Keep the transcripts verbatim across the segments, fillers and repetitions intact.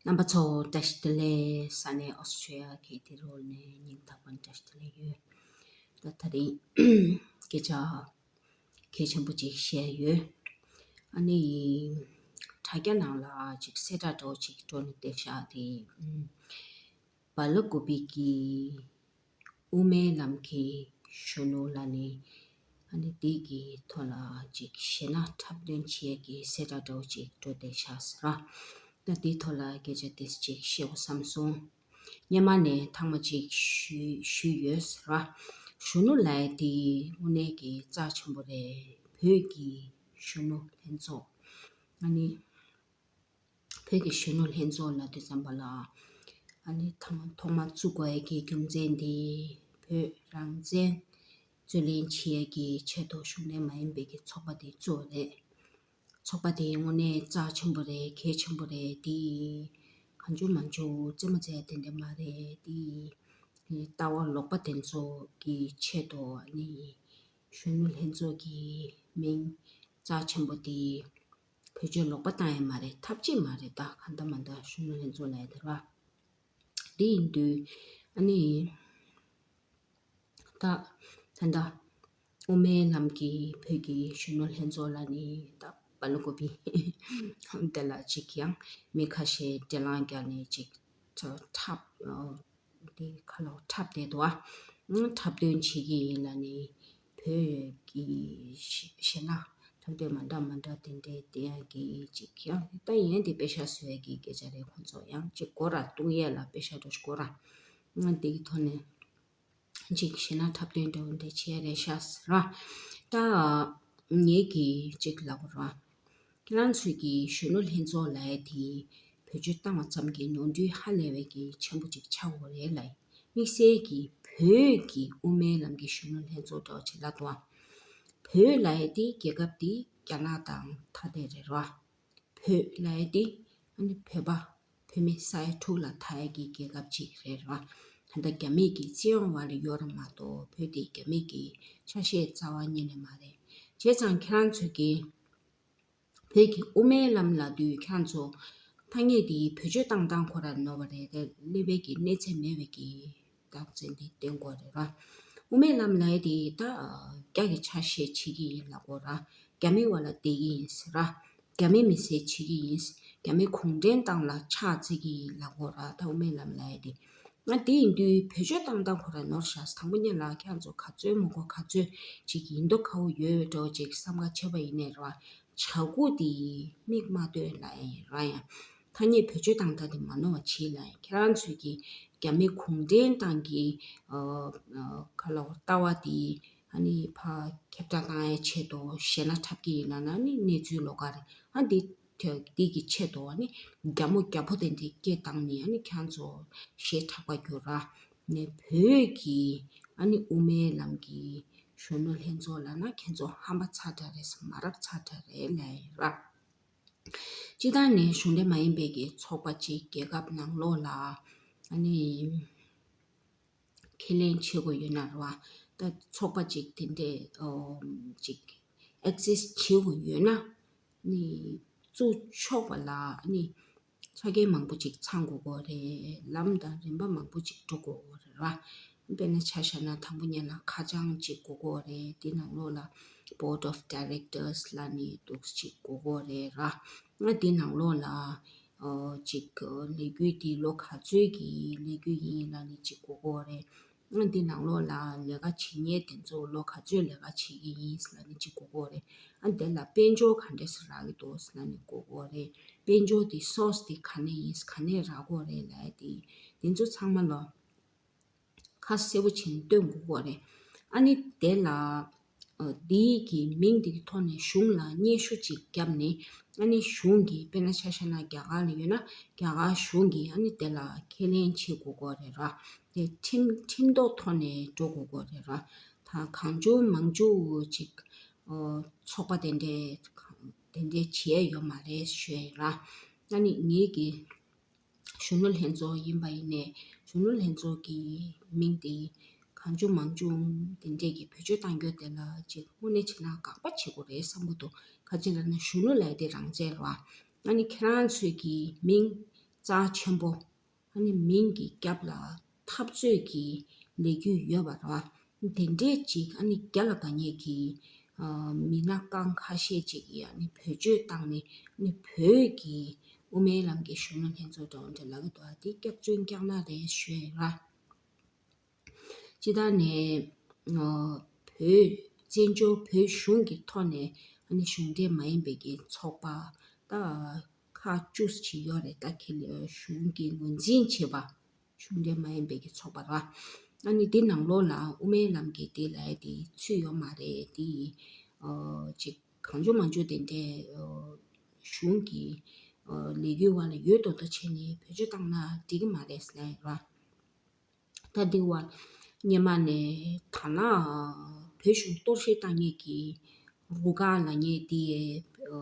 རྣམ་པ་ཚོ་བཀྲ་ཤིས་བདེ་ལེགས། ས་གནས་ཨོ་སི་ཊྲེ་ལི་ཡ་གི་ཏི་རོ་ནས་སྙིང་ཐག་པ་ནས་བཀྲ་ཤིས་བདེ་ལེགས་ཡོད། ད་དེ་རིང་སྐད་ཆ་གལ་ཆེན་པོ་ཅིག་བཤད་ཡོད། ཨ་ནི་དྲ་རྒྱ་ནང་ལ་ཅིག་གསལ་བསྒྲགས་འདྲ་བོ་ཅིག་འགྲོ་ནས་བསྡད་ཤག་དེ། ཨམ། སྦེལ་ཀོབ་ཀྱི་དབུ་མའི་ལམ་གྱི་གཞོན་ནུ་ལ་ནི་ཨ་ནི་དེ་གི་ཐོག་ལ་ཅིག་གཞས་སྣ་འཁྲབ་སྟོན་བྱེད་ཀྱི་གསལ་བསྒྲགས་འདྲ་བོ་ཅིག་འགྲོ་བསྡད་ཤག་ཟེར་ར། ད་དེའི་ཐོག་ལ་སྐད་ཆ་དེ་ཅིག་བཤད་དགོས་བསམ་སོང་། སྔོན་མ་ནས་ཐེངས་མ་གཅིག་ཞུས་ཞུས་ཡོད་ཟེར་ར། གཞོན་ནུ་ལབ་ཡ་དེ་དངོས་གནས་ཀྱི་རྩ་ཆེན་པོ་རེད། བོད་ཀྱི་གཞོན་ནུ་ལྷན་ཚོགས། ཨ་ནི་བོད་ཀྱི་གཞོན་ནུ་ལྷན་ཚོགས་ལབ་དུས་ཙམ་པ་ལ། ཨ་ནི་ཐ་མ་ཐོག་མར་བཙུགས་དགོས་ཡ་གི་རྒྱུ་མཚན་དེ། བོད་རང་བཙན་རྩོད་ལེན་བྱེད་ཡ་གི་ཆེད་དུ་གཞུང་འབྲེལ་མ་ཡིན་པའི་གི་ཚོགས་པ་དེ་བཙུགས་པ་རེད། ཚོགས་པ་དེ་དངོས་གནས་རྩ་ཆེན་པོ་རེད། གལ་ཆེན་པོ་རེད། དེ་གང་བྱུང་མང་བྱུང་རྩེད་མོ་རྩེ་ཡ་དེ་འདྲ་མ་རེད། དེ་ལྟ་བ་ལོག་པ་དེ་ཚོ་གི་ཆེད་དུ་ཨ་ནི་གཞོན་ནུ་ལྷན་ཚོགས་ཀྱི་མིང་རྩ་ཆེན་པོ་དེ། བེད་སྤྱོད་ལོག་པ་བཏང་ཡ་མ་རེད། ཐབས་ཅིག་མ་རེད། ད་གང་ལྟར་མ་ལྟར་གཞོན་ནུ་ལྷན་ཚོགས་ལབ་ཡ་དེ་རེད་བ། དེ་ཡིན་དུས་ཨ་ནི་ད་ད་ལྟ་དབུ་མའི་ལམ་གྱི་བོད་ཀྱི་གཞོན་ནུ་ལྷན་ཚོགས་ལ་ནི་ད་སྦེལ་ཀོབ་དེ་ལ་ཅིག་ཡང་མི་ཁ་ཤས་བྲེལ་ལངས་རྒྱག་ནས་ཅིག་འཁྲབ། དེ་ཁ་ལོ་འཁྲབ་བསྡད་འདུག་ཨ། འཁྲབ་སྟོན་བྱེད་ཀྱི་ཡིན་ལབ་ནི་བོད་ཀྱི་གཞས་སྣ་འཁྲབ་སྟོན་མ་འདྲ་མ་འདྲ་དེ་འདྲའི་བསྟན་ཡག་གི་ཅིག་ཡང་ད་ཡིན་དེ་པེ་ཤག་བཟོ་ཡག་གི་སྐད་ཆ་རེད། ཁོང་ཚོ་ཡང་ཅིག་སྒོ་ར་བཏུང་ཡས་ལ་པེ་ཤག་འདྲ་ཞིག་དགོས་ར། ང་དེ་གི་ཐོག་ནས་ཅིག་གཞས་སྣ་འཁྲབ་སྟོན་འདྲ་བོ་འདྲ་བྱས་རེད་ཤག་ཟེར་ར། ད་ངེད་ཀྱི་ཅིག་ལབ་དགོས་ར། ཁྱེད་རང་ཚོས་ཀྱི་གཞོན་ནུ་ལྷན་ཚོགས་ལབ་ཡ་དེ་བེད་སྤྱོད་བཏང་བ་ཙམ་གྱིས་ནོར་འཁྲུལ་ཧ་ལས་པའི་གི་ཆེན་པོ་ཅིག་ཆགས་ཡོད་རེད་ལབ་ཡིན། དམིགས་བསལ་གྱི་བོད་ཀྱི་དབུ་མའི་ལམ་གྱི་གཞོན་ནུ་ལྷན་ཚོགས་འདྲ་བོ་ཅིག་ལབ་འདུག་ཨ། བོད་ལབ་ཡ་དེ་རྒྱལ་ཁབ་དེ་རྒྱ་ནག་དང་ཐ་དད་རེད་ར། བོད་ལབ་ཡ་དེ་ཨ་ནི་བོད་པ་བོད་མི་ས་ཡ་དྲུག་ལ་ཐ་ཡ་གི་རྒྱལ་ཁབ་ཅིག་རེད་ར། ད་ལྟ་རྒྱ་མི་གི་སྤྱི་ཡོངས་བར་ལ་ཡོད་ར་མ་གཏོགས་བོད་དེ་རྒྱ་མི་གི་ཆ་ཤས་རྩ་བ་ཉིད་ནས་མ་རེད། བྱས་ཙང་ཁྱེད་རང་ཚོས་ཀྱི་བོད་ཀྱི་དབུ་མའི་ལམ་ལབ་དུས་ཁྱེད་རང་ཚོ་ཐ་སྙད་དེ་བེད་སྤྱོད་བཏང་སྟངས་ཁོ་ར་ནོར་བ་རེད། དེ་སླེབས་པའི་གི་གནས་ཚད་མེད་པའི་གི་རྟགས་མཚན་དེ་བསྟན་དགོས་རེད་ར། དབུ་མའི་ལམ་ལབ་ཡ་དེ་ད་རྒྱ་གི་ཆ་ཤས་བྱེད་ཀྱི་ཡིན་ལབ་དགོས་ར། རྒྱ་མི་བར་ལ་བསྡད་ཀྱི་ཡིན་ཟེར་ར། རྒྱ་མི་མི་སེར་བྱེད་ཀྱི་ཡིན། རྒྱ་མི་གུང་ཁྲན་ཏང་ལ་ཕྱག་འཚལ་གྱི་ཡིན་ལབ་དགོས་ར། ད་དབུ་མའི་ལམ་ལབ་ཡ་དེ། ང་དེ་ཡིན་དུས་བེད་སྤྱོད་བཏང་སྟངས་ཁོ་ར་ནོར་ཤག་དང་པོ་ཉིད་ལ་ཁྱེད་ཚོ་ག་ཚོད་མང་པོ་ག་ཚོད་ཅིག་ཡིན་མདོག་ཁ་པོ་ཡོད་འགྲོ་ཅིག་བསམ་ཁ་ཆེ་བ་ཡིན་ནའི་ར། བྱ་འགུལ་དེ་མིག་མ་སྟོན་ལབ་ཡ་ཡིན་ར། ཡང་ཐ་སྙད་བེད་སྤྱོད་བཏང་སྟངས་དེ་མ་ནོར་བ་བྱེད་ལབ་ཡ། ཁྱེད་རང་ཚོས་ཀྱི་རྒྱ་མི་གུང་ཁྲན་ཏང་གི་ཨ་ཨ་ག་ལ་ལྟ་བ་དེ་ཨ་ནི་ཕར་ཁྱབ་བསྒྲགས་བཏང་ཡའི་ཆེད་དུ་གཞས་སྣ་འཁྲབ་ཀྱི་ཡིན་ལབ་ན་ཨ་ནི་གནས་ཚུལ་ལོགས་ཀ་རེད། ཨ་འདི་དེ་འདི་གི་ཆེད་དུ་ཨ་ནི་རྒྱ་མོ་རྒྱ་ཕོ་དེ་འདྲའི་སྐད་བཏང་ནས་ཨ་ནི་ཁྱེད་རང་ཚོ་གཞས་འཁྲབ་པ་རྒྱུགས་ར། ནས་བོད་ཀྱི་ཨ་ནི་དབུ་མའི་ལམ་གྱི་གཞོན་ནུ་ལྷན་ཚོགས་ལབ་ན་ཁྱེད་ཚོ་ཧམ་པ་ཚ་དྲགས་རེད། མ་རབས་ཚ་དྲགས་རེད་ལབ་ཡིན་ར། སྤྱིར་བཏང་ནས་གཞུང་འབྲེལ་མ་ཡིན་པའི་གི་ཚོགས་པ་ཅིག་རྒྱལ་ཁབ་ནང་ལོགས་ལ་ཨ་ནི་ཁས་ལེན་བྱེད་དགོས་ཡོད་ན་རེད་བ། ད་ཚོགས་པ་ཅིག་དེ་འདྲས་ཨོ་ཅིག་ཨེག་ཛིས་བྱེད་དགོས་ཡོད་ན་ནི་བཙུགས་ཆོག་པ་ལ་ནི་ཆ་རྐྱེན་མང་པོ་ཅིག་ཚང་དགོས་ཀྱི་རེད། ལམ་དང་རིམ་པ་མང་པོ་ཅིག་འགྲོ་དགོས་ཀྱི་རེད་བ། དཔེར་ན་ཆ་བཞག་ན་དང་པོ་ཉིད་ལ་ཁ་བྱང་ཅིག་དགོས་ཀྱི་རེད། དེ་ནང་ལོགས་ལ་Board of Directors ལབ་ནི་འདུག་ཅིག་དགོས་ཀྱི་རེད་ར། ང་དེ་ནང་ལོགས་ལ་ཨོ་ཅིག་ལས་འགུལ་དེ་ལོ་ག་ཚོད་ཀྱི་ལས་འགུལ་ཡིན་ལབ་ནི་ཅིག་དགོས་ཀྱི་རེད། ཨ་འདི་ནང་ལོགས་ལ་ལས་ཀ་བྱེད་མཁན་དེ་ཚོ་ལོ་ག་ཚོད་ལས་ཀ་བྱེད་ཀྱི་ཡིན་ལབ་ནི་གཅིག་དགོས་ཀྱི་རེད། ཨ་དེ་ལ་དཔལ་འབྱོར་ག་འདྲས་སེ་རག་གི་འདུག་ལབ་ནི་དགོས་ཀྱི་རེད། དཔལ་འབྱོར་དེ་སོར་སི་དེ་ག་ནས་ཡིན། ག་ནས་རག་གི་རེད་ལབ་ཡ་དེ་དེ་ཚོ་ཚང་མ་ལ་ཁ་གསལ་པོ་བྱས་ནས་སྟོན་དགོས་ཀྱི་རེད། ཨ་ནི་དེ་ལ་ཨ་འདིའི་གི་མིང་དེ་གི་ཐོག་ནས་གཞུང་ལ་སྙན་ཞུ་ཅིག་བརྒྱབ་ནས་ཨ་ནི་གཞུང་གི་དཔེར་ན་ཆ་བཞག་ན་རྒྱ་གར་ལ་ཡོད་ན་རྒྱ་གར་གཞུང་གིས་ཨ་ནི་དེ་ལ་ཁས་ལེན་བྱེད་དགོས་ཀྱི་རེད་ར། དེ་ཁྲིམས་ཁྲིམས་ཐོག་ཐོག་ནས་འགྲོ་དགོས་ཀྱི་རེད་ར། ད་གང་བྱུང་མང་བྱུང་ཅིག་ཨོ་ཚོགས་པ་དེ་འདྲས་དེ་འདྲས་བྱས་ཡོད་མ་རེད་ཞུ་ཡ་ཡིན་ར། ཨ་ནི་ངེད་ཀྱི་གཞོན་ནུ་ལྷན་ཚོགས་ཡིན་པ་ཡིན་ནའི་གཞོན་ནུ་ལྷན་ཚོགས་ཀྱི་མིང་དེ་གང་བྱུང་མང་བྱུང་དེ་འདྲས་ཀྱི་བེད་སྤྱོད་གཏང་རྒྱུ་དེ་ལ་ཅིག་དངོས་གནས་བྱས་ན་དགག་པ་བྱེད་དགོས་རེད་བསམ་གྱི་འདུག་ག་ཅི་ལབ་ན་གཞོན་ནུ་ལབ་ཡ་དེ་རང་བཙན་རེད་བ། ཨ་ནི་ཁྱེད་རང་ཚོས་ཀྱི་མིང་ རྩ་ཆེན་པོ། ཨ་ནི་མིང་གི་རྒྱབ་ལ་འཐབ་རྩོད་ཀྱི་ལས་འགུལ་ཡོད་པ་རེད་བ། དེ་འདྲས་ཅིག་ཨ་ནི་རྒྱ་ལ་དགའ་མཁན་གྱི་ཨ་མི་སྣ་རྐང་ཁ་ཤས་ཅིག་གིས་ཨ་ནི་བེད་སྤྱོད་བཏང་ནས་ཨ་ནི་བོད་ཀྱི་དབུ་མའི་ལམ་གྱི་གཞོན་ནུ་ལྷན་ཚོགས་འདྲ་བོ་འདྲ་ལབ་ཀྱི་འདུག་ཨ་དེ་སྐྱག་རྫུན་སྐྱག་ནག་རེད་ཞུ་ཡ་ཡིན་ར། སྤྱིར་བཏང་ནས་ཨ་བོད་བཙན་བྱོལ་བོད་གཞུང་གི་ཐོག་ནས་ཨ་ནི་གཞུང་འབྲེལ་མ་ཡིན་པའི་གི་ཚོགས་པ་ད་ཁག་བཅུ་ཅིག་ཡོད་རེད། ད་ཁེ་ལས་གཞུང་གི་ངོས་འཛིན་བྱེད་པ། གཞུང་འབྲེལ་མ་ཡིན་པའི་གི་ཚོགས་པ་ར། ཨ་ནི་འདི་ནང་ལོགས་ལ་དབུ་མའི་ལམ་གྱི་འདི་ལབ་ཡ་དེ་ཚུད་ཡོད་མ་རེད། དེ་ཨ་ཅིག་གང་བྱུང་མང་བྱུང་དེ་འདྲའི་ཨ་གཞུང་གི་ཨ་ལས་འགུལ་བ་ལ་ཡོད་མདོག་མདོག་བྱས་ནས་བེད་སྤྱོད་བཏང་ན་འགྲིག་གི་མ་རེད་ཟེར་ལབ་ཡ་ར། ད་འདི་བ་སྔོན་མ་ནས་ད་ན་བོད་གཞུང་གཏོར་བཤིག་བཏང་མཁན་གྱི་རུ་ཁག་ལབ་མཁན་དེ་ཨ་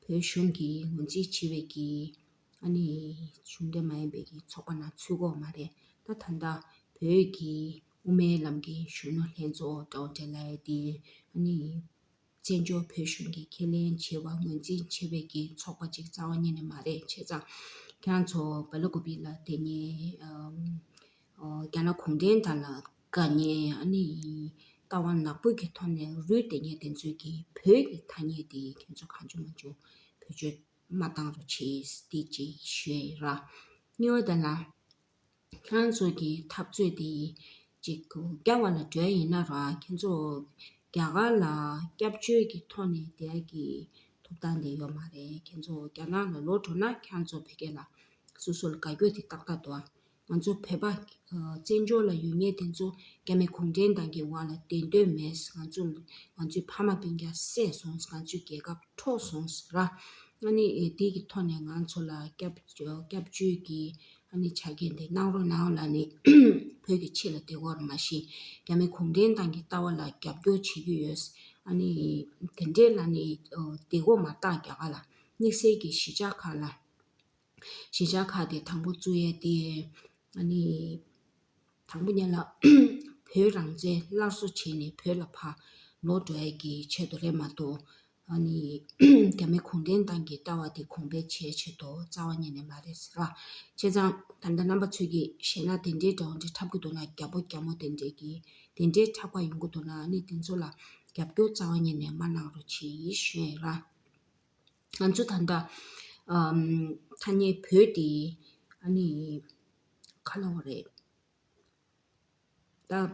བོད་གཞུང་གིས་ངོས་འཛིན་བྱེད་པའི་གི་ཨ་ནི་གཞུང་འབྲེལ་མ་ཡིན་པའི་གི་ཚོགས་པ་ནང་ཚུད་ཀྱི་ཡོད་མ་རེད། ད་ད་ལྟ་བོད་ཀྱི་དབུ་མའི་ལམ་གྱི་གཞོན་ནུ་ལྷན་ཚོགས་འདྲ་བོ་འདྲ་ལབ་ཡ་དེ་ཨ་ནི་བཙན་བྱོལ་བོད་གཞུང་གིས་ཁས་ལེན་བྱས་པ་ངོས་འཛིན་བྱེད་པའི་གི་ཚོགས་པ་ཅིག་རྩ་བ་ཉིད་ནས་མ་རེད། བྱས་ཙང་ཁྱེད་རང་ཚོ་སྦེལ་ཀོབ་ལ་དེ་ནས་ཨམ་ཨོ་རྒྱ་ནག་གུང་ཁྲན་ཏང་ལ་དགའ་མཁན་ཨ་ནི་ལྟ་བ་ནག་པོ་གི་ཐོག་ནས་རུས་བསྡད་མཁན་དེ་ཚོས་ཀྱི་བོད་ཀྱི་ཐ་སྙད་དེ་ཁྱེད་ཚོ་གང་བྱུང་མང་བྱུང་བེད་སྤྱོད་མ་བཏང་རོགས་བྱེད་དེ་ཅིག་ཞུ་ཡ་ཡིན་ར། གཉིས་པ་དེ་ལ། ཁྱེད་རང་ཚོ་གི་འཐབ་རྩོད་དེ་ཅིག་རྒྱ་བ་ལ་འགྲོ་ཡ་ཡིན་ན་ར། ཁྱེད་ཚོ་རྒྱ་གར་ལ་སྐྱབས་བཅོལ་གྱི་ཐོག་ནས་བསྡད་ཡ་གི་ཐོབ་ཐང་དེ་ཡོད་མ་རེད། ཁྱེད་ཚོ་རྒྱ་ནག་ལ་ལོག་འགྲོ་ན་ཁྱེད་རང་ཚོ་བོད་སྐད་ལ་སོ་སོ་ལ་དགའ་སྐྱོ་དེ་ཏག་ཏག་འདུག་ང་ཚོ་བོད་པ་ཨ་བཙན་བྱོལ་ལ་ཡོད་མཁན་དེ་ཚོ་རྒྱ་མི་གུང་ཁྲན་ཏང་གི་དབང་ལ་བདེ་འདོད་མེད། ང་ཚོ་ང་ཚོའི་ཕ་མ་སྤུན་ཀྱག་བསད་སོང་། ང་ཚོའི་རྒྱལ་ཁབ་འཕྲོག་སོང་ཟེར་ར། ཨ་ནི་ཨེ་དེ་གི་ཐོག་ནས་ང་ཚོ་ལ་སྐྱབས་སྐྱབས་བཅོལ་གྱི་ཨ་ནི་ཆ་རྐྱེན་དེ་གནང་རོགས་གནང་ལབ་ནས་བོད་ཀྱི་ཕྱི་ལ་བསྡད་ཡོད་རེད། མ་གཞི་རྒྱ་མི་གུང་ཁྲན་ཏང་གི་ལྟ་བ་ལ་རྒྱབ་སྐྱོར་བྱེད་ཀྱི་ཡོད། ཨ་ནི་དེ་འདྲའི་ལབ་ནས་ཨོ་བསྡད་ཡོད་མ་རེད། ད་རྒྱ་གར་ལ་དམིགས་བསལ་གྱི་གཞིས་ཆགས་ཁག་ལ། གཞིས་ཆགས་ཁག་དེ་དང་པོ་བཙུགས་ཡས་དེ་ཨ་ནི་དང་པོ་ཉིད་ལ་བོད་རང་བཙན་སླར་གསོ་བྱས་ནས་བོད་ལ་ཕར་ལོག་འགྲོ་ཡས་ཀྱི་ཆེད་དུ་རེད་མ་གཏོགས། ཨ་ནི་རྒྱ་མི་གུང་ཁྲན་ཏང་གི་ལྟ་བ་དེ་གོང་འཕེལ་བྱེད་ཆེད་དུ་རྩ་བ་ཉིད་ནས་མ་རེད་ཟེར་བ། བྱས་ཙང་ད་ལྟ་རྣམ་པ་ཚོས་ཀྱིས་ཞེད་སྣང་དེ་འདྲའི་འདྲ་བོ་འདྲ་འཁྲབ་ཀྱི་འདུག་ན། རྒྱ་པོ་རྒྱ་མོ་དེ་འདྲའི་གི་དེ་འདྲའི་འཁྲབ་པ་ཡོང་གི་འདུག་ན། ཨ་ནི་དེ་ཚོ་ལ་རྒྱབ་སྐྱོར་རྩ་བ་ཉིད་ནས་མ་གནང་རོགས་བྱེད་ཞུ་ཡ་ཡིན་ར། ང་ཚོ་ད་ལྟ་ཨམ་ཐ་སྙད་བོད་དེ་ཨ་ནི་ག་ལབ་དགོས་རེད། ད་ཨམ་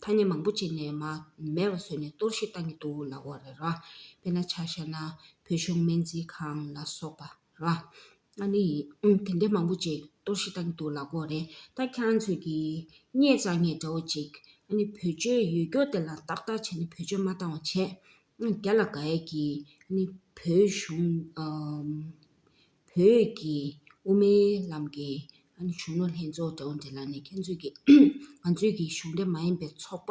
ཐ་སྙད་མང་པོ་ཅིག་ནས་མ་མེད་པ་བཟོས་ནས་གཏོར་བཤིག་བཏང་གི་འདུག་ལབ་དགོས་རེད་ར། དཔེར་ན་ཆ་བཞག་ན་བོད་གཞུང་སྨན་རྩིས་ཁང་ལ་སོགས་པ་ར། ཨ་ནི་ཨམ་དེ་འདྲའི་མང་པོ་ཅིག་གཏོར་བཤིག་བཏང་གི་འདུག་ལབ་དགོས་རེད། ད་ཁྱེད་རང་ཚོས་ཀྱིས་བརྙས་བཅག་མཁན་འདྲ་བོ་ཅིག་ཨ་ནི་བེད་སྤྱོད་ཡོད་རྒྱུ་དེ་ལ་ཏག་ཏག་བྱས་ནས་བེད་སྤྱོད་མ་བཏང་བ་བྱས། རྒྱ་ལ་དགའ་ཡས་ཀྱི་ཨ་ནི་བོད་གཞུང་ཨམ་བོད་ཀྱི་དབུ་མའི་ལམ་གྱི་ཨ་ནི་གཞོན་ནུ་ལྷན་ཚོགས་འདྲ་བོ་འདི་ལ་ནི་ཁྱེད་ཚོས་ཀྱི་ང་ཚོས་ཀྱི་གཞུང་འབྲེལ་མ་ཡིན་པའི་ཚོགས་པ་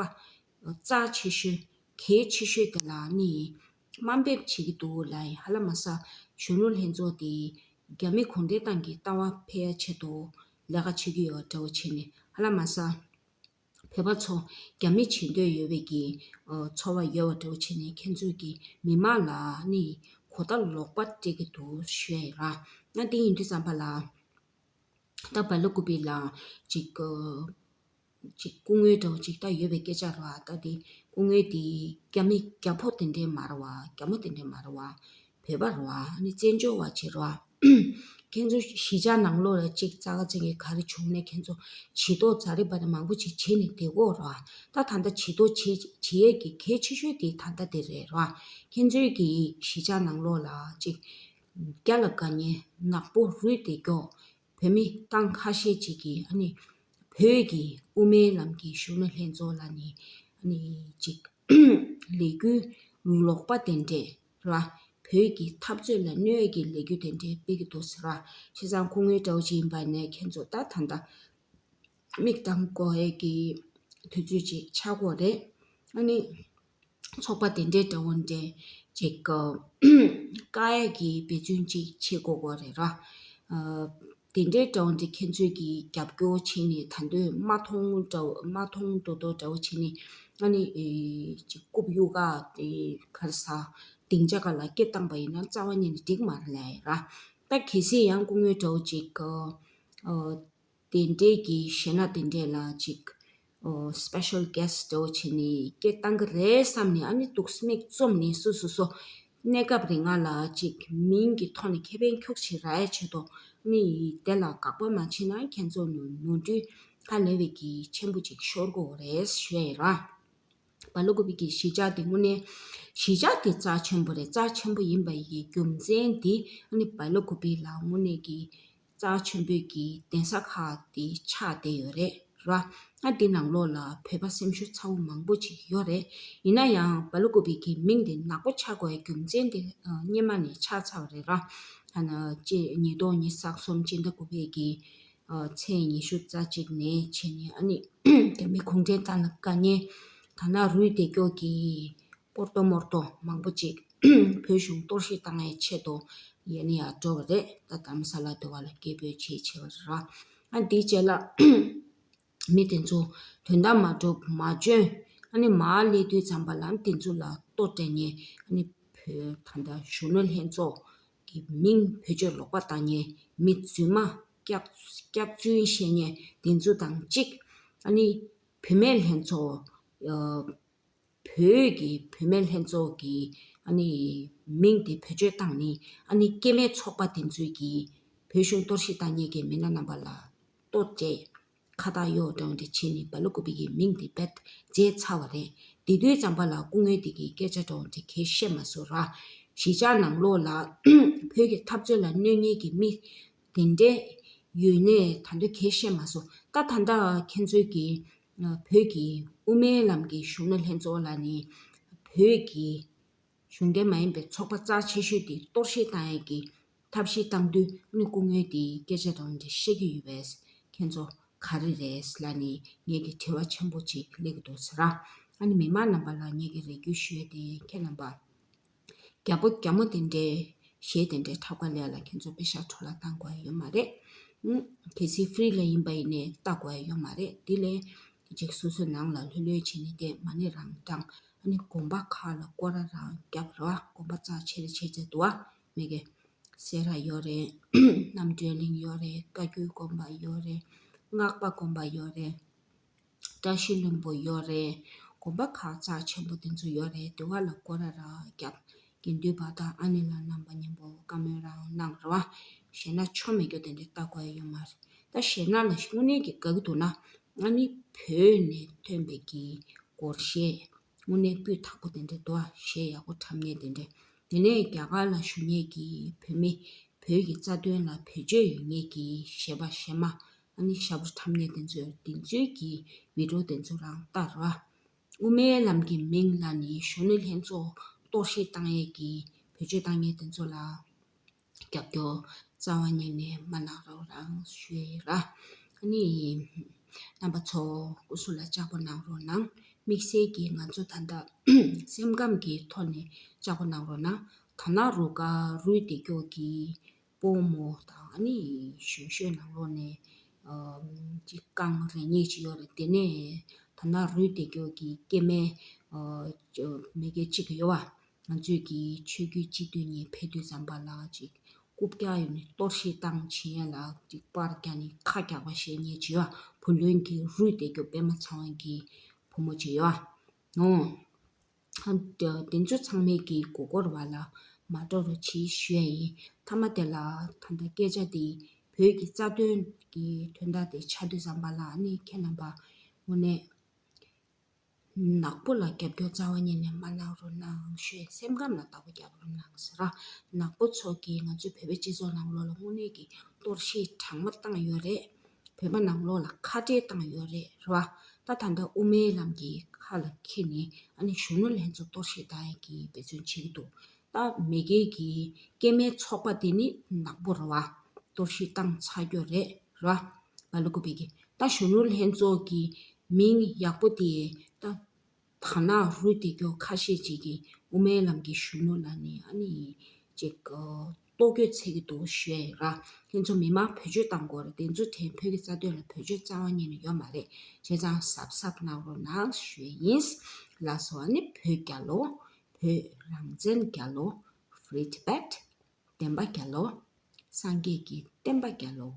རྩ་ཆེ་ཤོས་གལ་ཆེ་ཤོས་དེ་ལ་ནི་དམའ་འབེབས་བྱེད་ཀྱི་འདུག་ལ་ཡིན། ཧ་ལམ་མ་ས་གཞོན་ནུ་ལྷན་ཚོགས་དེ་རྒྱ་མི་གུང་ཁྲན་ཏང་གི་ལྟ་བ་འཕེལ་ཡ་ཆེད་དུ་ལས་ཀ་བྱེད་ཀྱི་ཡོད་འདྲ་བོ་བྱས་ནས། ཧ་ལམ་མ་ས་བོད་པ་ཚོ་རྒྱ་མི་བྱེད་འདོད་ཡོད་པའི་གི་ཨ་ཚོར་བ་ཡོད་པ་འདྲ་བོ་བྱས་ནས་ཁྱེད་ཚོས་ཀྱི་མི་མང་ལ་ནི་གོ་བརྡ་ལོག་པ་སྤྲད་ཀྱི་འདུག་ཞུ་ཡ་ཡིན་ར། ང་དེ་ཡིན་དུས་ཙམ་པ་ལ་ད་སྦེལ་ཀོབ་ལ་ཅིག་ཨ་ཅིག་སྐུ་ངོ་འདྲ་བོ་ཅིག་ད་ཡོད་པའི་སྐད་ཆ་རེད་བ། ད་དེ་སྐུ་ངོ་དེ་རྒྱ་མི་རྒྱ་ཕོ་དེ་འདྲའི་མ་རེད་བ། རྒྱ་མོ་དེ་འདྲའི་མ་རེད་བ། བོད་པ་རེད་བ། ཨ་ནི་བཙན་བྱོལ་བ་ཅིག་རེད་བ། ཁྱེད་ཚོ་གཞིས་ཆགས་ནང་ལོགས་ལ་ཅིག་རྩ་ཁ་ཚིག་གི་ག་རེ་བྱུང་ནས་ཁྱེད་ཚོ་བྱི་དོག་ཛ་རི་པ་རི་མང་པོ་ཅིག་བྱེད་ནས་བསྡད་ཡོད་རེད་བ། ད་ད་ལྟ་བྱི་དོག་བྱེད་བྱེད་ཡས་ཀྱི་གལ་ཆེ་ཤོས་དེ་ད་ལྟ་དེ་རེད་རེད་བ། ཁྱེད་ཚོའི་གི་གཞིས་ཆགས་ནང་ལོགས་ལ་ཅིག་རྒྱ་ལ་དགའ་མཁན་ནག་པོ་རུས་བསྡད་མཁན་བོད་མི་རྐང་ཁ་ཤས་ཅིག་གིས་ཨ་ནི་བོད་ཀྱི་དབུ་མའི་ལམ་གྱི་གཞོན་ནུ་ལྷན་ཚོགས་ལ་ནི་ཨ་ནི་ཅིག་ལས་འགུལ་ལོག་པ་དེ་འདྲས་ར། བོད་ཀྱི་འཐབ་རྩོད་ལ་གནོད་ཀྱི་ལས་འགུལ་དེ་འདྲས་སྤེལ་གྱི་འདུག་ཟེར་ར། བྱས་ཙང་སྐུ་ངོ་འདྲ་བོ་ཅིག་ཡིན་པ་ནས་ཁྱེད་ཚོ་ད་ད་ལྟ་མིག་གདངས་དགོས་ཡས་ཀྱི་དུས་ཚོད་ཅིག་ཆགས་ཀྱི་ཡོད་རེད། ཨ་ནི་ཚོགས་པ་དེ་འདྲའི་འདྲ་བོ་འདྲ་ཅིག་བཀག་ཡས་ཀྱི་འབད་བརྩོན་ཅིག་བྱེད་དགོས་ཀྱི་རེད་ར། ཨ་དེ་འདྲའི་འདྲ་བོ་འདྲ་ཁྱེད་ཚོས་ཀྱིས་རྒྱབ་སྐྱོར་བྱས་ནས་ད་དུང་མ་མཐོང་འདྲ་མ་མཐོང་མདོག་མདོག་འདྲ་བོ་བྱས་ནས་ཨ་ནི་ཨེ་ཅིག་རྐུབ་གཡུག་ག་དེ་ག་རེ་ཟ་སྡིངས་ཆ་སྒང་ལ་སྐད་བཏང་པ་ཡིན་ན་རྩ་བ་ཉིད་ནས་འགྲིག་མ་རེད་ལབ་ཡ་ར། ད་གལ་སྲིད་ཡང་སྐུ་ངོ་འདྲ་བོ་ཅིག་ཨ་དེ་འདྲའི་གི་གཞས་སྣ་དེ་འདྲས་ལ་ཅིག་ཨོ་special guest་འདྲ་བོ་བྱས་ནས་སྐད་བཏང་གི་རེད་བསམ་ནས། ཨ་ནི་འདུག་སེ་མིག་བཙུམ་ནས་སོ་སོ་སོ་གནས་སྐབས་རིང་ང་ལ་ཅིག་མིང་གི་ཐོག་ནས་ཁེ་ཕན་འཁྱོག་ཅིག་རག་ཡ་ཆེད་དུ། ཨ་ནི་དེ་ལ་དགག་པ་མ་བྱས་ན་ཁྱེད་ཚོ་ནོར་ནོར་འཁྲུལ་ཧ་ལས་པའི་གི་ཆེན་པོ་ཅིག་ཤོར་གི་ཡོད་རེད་ཞུ་ཡ་ཡིན་ར། སྦེལ་ཀོབ་གི་གཞིས་ཆགས་དེ་དངོས་གནས་གཞིས་ཆགས་དེ་རྩ་ཆེན་པོ་རེད། རྩ་ཆེན་པོ་ཡིན་པ་ཡི་རྒྱུ་མཚན་དེ་ཨ་ནི་སྦེལ་ཀོབ་ལ་དངོས་གནས་ཀྱི་རྩ་ཆེན་པོའི་གི་གདན་ས་ཁག་དེ་ཆགས་བསྡད་ཡོད་རེད་ར། ཨ་དེ་ནང་ལོགས་ལ་བོད་པ་སེམས་ཤུགས་ཚ་བོ་མང་པོ་ཅིག་ཡོད་རེད། ཡིན་ན་ཡང་སྦེལ་ཀོབ་གི་མིང་དེ་ནག་པོ་ཆགས་དགོས་ཡ་རྒྱུ་མཚན་དེ་ཨ་སྔོན་མ་ནས་ཆགས་ཚར་བ་རེད་ར། ཨ་ན་ཅེ་ཉིས་སྟོང་ཉི་ཤུ་རྩ་གསུམ་སྤྱི་ཟླ་དགུ་པའི་གི་ཨ་ཚེས་ཉི་ཤུ་རྩ་གཅིག་ནས་བྱས་ནས། ཨ་ནི་རྒྱ་མི་གུང་ཁྲན་ཏང་ལ་དགའ་མཁན་ད་ན་རུས་སྡེ་ཁག་གི་སྤོར་ཏོ་མོར་ཏོ་མང་པོ་ཅིག་བོད་གཞུང་གཏོར་བཤིག་བཏང་ཡའི་ཆེད་དུ་ཡ་ནི་ཡར་འགྲོ་བ་རེད། ད་རྡ་རམ་ས་ལ་སྡོད་པ་ལ་སྐད་འབོད་བྱེད་བྱེད་པ་རེད་ར། ཨ་འདིའི་རྗེས་ལ་མི་དེ་ཚོ་དོན་དག་མ་འགྲུབ་མ་འཇོན། ཨ་ནི་མར་སླེབས་དུས་ཙམ་པ་ལ་དེ་ཚོ་ལ་ལྟོ་སྤྲད་མཁན། ཨ་ནི་བོད་ད་ལྟ་གཞོན་ནུ་ལྷན་ཚོགས་ཀྱི་མིང་བེད་སྤྱོད་ལོག་པ་བཏང་མཁན། མི་རྫུན་མ་སྐྱག་སྐྱག་རྫུན་བཤད་མཁན་དེ་ཚོ་དང་གཅིག་ཨ་ནི་བུད་མེད་ལྷན་ཚོགས་ཨ་བོད་ཀྱི་བུད་མེད་ལྷན་ཚོགས་ཀྱི་ཨ་ནི་མིང་དེ་བེད་སྤྱོད་བཏང་ནས། ཨ་ནི་སྐྱེ་དམན་ཚོགས་པ་དེ་ཚོས་ཀྱིས་བོད་གཞུང་གཏོར་བཤིག་བཏང་མཁན་གྱི་མི་སྣ་རྣམ་པ་ལ་ལྟོ་སྤྲད། ཁ་བཏགས་གཡོག་འདྲ་བོ་འདྲ་བྱས་ནས་སྦེལ་ཀོབ་ཀྱི་མིང་དེ་རྦད་བརྗེད་ཚར་བ་རེད། དེ་དུས་ཙམ་པ་ལ་སྐུ་ངོ་དེ་གིས་སྐད་ཆ་འདྲ་བོ་འདྲ་གང་ཡང་བཤད་མ་སོང་ར། གཞིས་ཆགས་ནང་ལོགས་ལ་བོད་ཀྱི་འཐབ་རྩོད་ལ་གནོད་མཁན་གྱི་མི་དེ་འདྲས་ཡོད་ནའི་ད་དུང་གང་ཡང་བཤད་མ་སོང་། ད་ད་ལྟ་ཁྱེད་ཚོས་ཀྱིས་བོད་ཀྱི་དབུ་མའི་ལམ་གྱི་གཞོན་ནུ་ལྷན་ཚོགས་ལ་ནི་བོད་ཀྱི་གཞུང་འབྲེལ་མ་ཡིན་པའི་ཚོགས་པ་རྩ་ཆེ་ཤོས་དེ་གཏོར་བཤིག་བཏང་ཡས་ཀྱི་ཐབས་ཤེས་བཏང་དུས། ཨ་ནི་སྐུ་ངོ་དེས་སྐད་ཆ་འདྲ་བོ་འདྲ་བཤད་ཀྱི་ཡོད་པས། ཁྱེད་ཚོ་ག་རེ་རེད་ལབ་ནས་ངེད་ཀྱི་དྲི་བ་ཆེན་པོ་ཅིག་སླེབས་ཀྱི་འདུག་ཟེར་ར། ཨ་ནི་མི་མང་རྣམ་པ་ལ་ངེད་ཀྱི་རེ་སྐུལ་ཞུ་ཡས་དེ། ཁྱེད་རྣམ་པ་རྒྱ་པོ་རྒྱ་མོ་དེ་འདྲའི་གཞས་དེ་འདྲའི་འཁྲབ་ཁ་ལས་ལ་ཁྱེད་ཚོ་པེ་ཤ་འཕྲོ་བརླག་བཏང་དགོས་ཡ་ཡོད་མ་རེད། ཨུམ། གལ་སྲིད་ཧྥི་རི་ལ་ཡིན་པ་ཡིན་ནའི་ལྟ་དགོས་ཡ་ཡོད་མ་རེད། དེ་ལས་ཅིག་སོ་སོའི་ནང་ལ་ལྷོད་ལྷོད་བྱས་ནས་བསྡད། མ་ཎི་རང་བགྲང་། ཨ་ནི་དགོན་པ་ཁག་ལ་སྐོར་ར་རང་རྒྱབ་ར་བ། དགོན་པ་རྩ་ཆེ་རེ་ཆེ་ཆེ་འདུག་བ། མི་གི་སེ་ར་ཡོད་རེད། རྣམ་གྲོལ་གླིང་ཡོད་རེད། བཀའ་བརྒྱུད་དགོན་པ་ཡོད་རེད། སྔགས་པ་དགོན་པ་ཡོད་རེད། བཀྲ་ཤིས་ལྷུན་པོ་ཡོད་རེད། དགོན་པ་ཁག་རྩ་ཆེན་པོ་དེ་ཚོ་ཡོད་རེད། དེ་བ་ལ་སྐོར་ར་ར་རྒྱབ། དགེ་འདུན་པ་དང་ཨ་ནེ་ལགས་རྣམ་པ་མཉམ་པོ་བཀའ་མོལ་རང་གནང་ར་བ། གཞས་སྣ་ཆོ་མེད་རྒྱུ་དེ་འདྲ་ལྟ་དགོས་ཡ་ཡོད་མ་རེད། ད་གཞས་སྣ་ལ་དངོས་གནས་ཀྱི་དགའ་གི་འདུག་ན། ཨ་ནི་བོད་ནས་ཐོན་པའི་གི་སྒོར་གཞས་དངོས་གནས་སྤུས་དག་པོ་དེ་འདྲ་འདུག་བ། གཞས་ཡག་པོ་འཁྲབ་མཁན་དེ་འདྲ། དེ་ནས་རྒྱ་གར་ལ་བཞུགས་མཁན་གྱི་བོད་མི། བོད་ཀྱི་རྩ་དོན་ལ་བེད་སྤྱོད་ཡོད་མཁན་གྱི་གཞས་པ་གཞས་མ། ཨ་ནི་ཞབས་བྲོ་འཁྲབ་མཁན་དེ་ཚོས་དེ་ཚོའི་གི་བི་ཌི་ཡོ་དེ་ཚོ་རང་ལྟ་ར་བ། དབུ་མའི་ལམ་གྱི་མིང་ལ་ནི་གཞོན་ནུ་ལྷན་ཚོགས་གཏོར་བཤིག་བཏང་ཡས་ཀྱི་བེད་སྤྱོད་བཏང་མཁན་དེ་ཚོ་ལ་རྒྱབ་སྐྱོར་རྩ་བ་ཉིད་ནས་མ་གནང་རོགས་རང་ཞུ་ཡས་ཡིན་ར། ཨ་ནི་རྣམ་པ་ཚོ་སྐུ་གཟུགས་ལ་ལྕགས་པོ་གནང་རོགས་གནང་། དམིགས་བསལ་གྱིས་ང་ཚོ་ད་ལྟ་སེམས་ཁམས་ཀྱི་ཐོག་ནས་ལྕགས་པོ་གནང་རོགས་གནང་། ད་ན་རུ་ཀ་རུས་སྡེ་ཁག་གི་སྤོ་བོ་མོ་དང་། ཨ་ནི་གཞོན་གཞོན་ནང་ལོགས་ནས་ཨ་ཅིག་རྐང་རེ་གཉིས་ཅིག་ཡོད་རེད། དེ་ནས་ད་ན་རུས་སྡེ་ཁག་གི་སྐྱེ་དམན་ཨ་མི་སྐྱ་གཅིག་ཡོད་བ། ང་ཚོས་ཀྱི་ཆོས་བརྒྱུད་སྤྱི་འཐུས་གཉིས་ཕེབས་དུས་ཙམ་པ་ལ་ཅིག་རྐུབ་བཀྱག་ཡོད་ནས་གཏོར་བཤིག་བཏང་བྱེད་ཡ་ལ་ཅིག་པར་བཀྱག་ནས་ཁ་རྒྱག་པ་བཤད་མཁན་ཅིག་ཡོད་བ། བུ་ལོན་གྱི་རུས་སྡེ་ཁག་པད་མ་ཚེ་དབང་གི་བུ་མོ་ཅིག་ཡོད་བ། ཨོ། ཨ་དེ་ཚོ་ཚང་མས་ཀྱི་མགོ་སྐོར་བ་ལ་མ་འགྲོ་རོགས་གྱིས་ཞུ་ཡ་ཡིན། མཐའ་མ་དེ་ལ་ད་ལྟ་སྐད་ཆ་དེ་བོད་ཀྱི་རྩ་དོན་གྱི་དོན་དག་དེ་ཆགས་དུས་ཙམ་པ་ལ། ཨ་ནི་ཁྱེད་རྣམ་པ་དངོས་གནས་ནག་པོ་ལ་རྒྱབ་སྐྱོར་རྩ་བ་ཉིད་ནས་མ་གནང་རོགས་གནང་ཞུ་ཡ། སེམས་ཁམས་ལ་བདག་པོ་རྒྱབ་རོགས་གནང་ཟེར་ར། ནག་པོ་ཚོ་གིས་ང་ཚོའི་བོད་པའི་སྤྱི་ཚོགས་ནང་ལོགས་ལ་དངོས་གནས་ཀྱི་གཏོར་བཤིག་གྲང་མོ་བཏང་ཡོད་རེད། བོད་པ་ནང་ལོགས་ལ་ཁ་བྲལ་བཏང་ཡོད་རེད། རེད་བ། ད་ད་ལྟ་དབུ་མའི་ལམ་གྱི་ཁ་ལ་འཁྱེར་ནས་ཨ་ནི་གཞོན་ནུ་ལྷན་ཚོགས་གཏོར་བཤིག་བཏང་ཡས་ཀྱི་འབད་བརྩོན་བྱེད་ཀྱི་འདུག་ད་མི་སྒེར་གྱི་སྐྱེ་དམན་ཚོགས་པ་དེ་ནི་ནག་པོ་རེད་བ། གཏོར་བཤིག་བཏང་ཚར་རྒྱུ་རེད། རེད་བ། སྦེལ་ཀོབ་གི་ད་གཞོན་ནུ་ལྷན་ཚོགས་ཀྱི་མིང་ཡག་པོ་དེ་ད་ད་ན་རུ་སྡེ་ཁག་ཁ་ཤས་ཅིག་གིས་དབུ་མའི་ལམ་གྱི་གཞོན་ནུ་ལབ་ནས་ཨ་ནི་ཅིག་ཨ་ལྟོ་གོས་འཚོལ་གྱི་འདུག་ཞུ་ཡ་ཡིན་ར། ཁྱེད་ཚོ་མི་མང་བེད་སྤྱོད་བཏང་དགོས་རེད། དེ་ཚོ་དྲན་བོད་ཀྱི་རྩ་དོན་ལ་བེད་སྤྱོད་རྩ་བ་ཉིད་ནས་ཡོད་མ་རེད། བྱས་ཙང་གཟབ་གཟབ་གནང་རོགས་གནང་ཞུ་ཡ་ཡིན། ལགས་སོ། ཨ་ནི་བོད་རྒྱལ་ལོ། བོད་རང་བཙན་རྒྱལ་ལོ། Free Tibet། བདེན་པ་རྒྱལ་ལོ། སངས་རྒྱས་ཀྱི་བསྟན་པ་རྒྱལ་ལོ།